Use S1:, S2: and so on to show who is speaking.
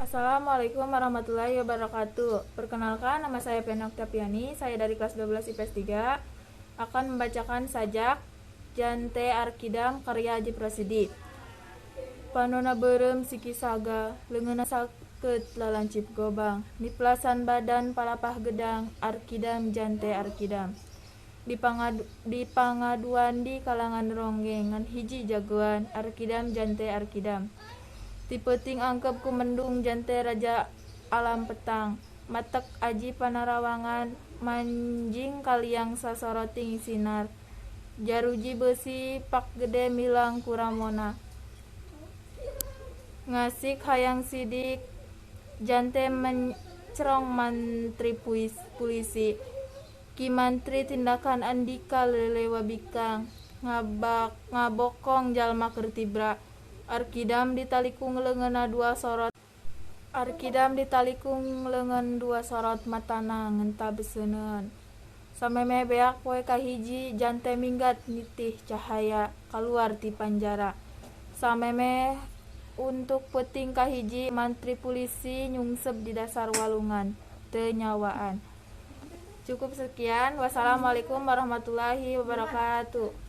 S1: Assalamualaikum warahmatullahi wabarakatuh. Perkenalkan, nama saya Pena Oktaviani. Saya dari kelas 12 IPS 3 akan membacakan sajak Jante Arkidam karya Ajip Rosidi. Panona beureum siki saga, leungeunna sakeut lalancip gobang, niplasan badan palapah gedang, arkidam jante arkidam. Di pangaduan di kalangan ronggeng ngan hiji jagoan, arkidam jante arkidam. Ti peuting angkep ku mendung jante raja alam petang, matek aji panarawangan manjing kaliang sasoroting sinar, jaruji beusi pak gede milang kuramona. Ngasik hayang sidik jante mencrong mantri pulisi, Ki Mantri tindakan Andika lelewa bikang, ngabokong jalma keur tibra. Arkidam ditalikung leungeunna dua sorot Arkidam ditalikung leungeun dua sorot matana ngenta beuseuneun. Samemeh beak poe kahiji jante minggat nitih cahaya kaluar ti panjara. Samemeh untuk peuting kahiji mantri pulisi nyungsep di dasar walungan teu nyawaan. Cukup sekian, wassalamualaikum warahmatullahi wabarakatuh.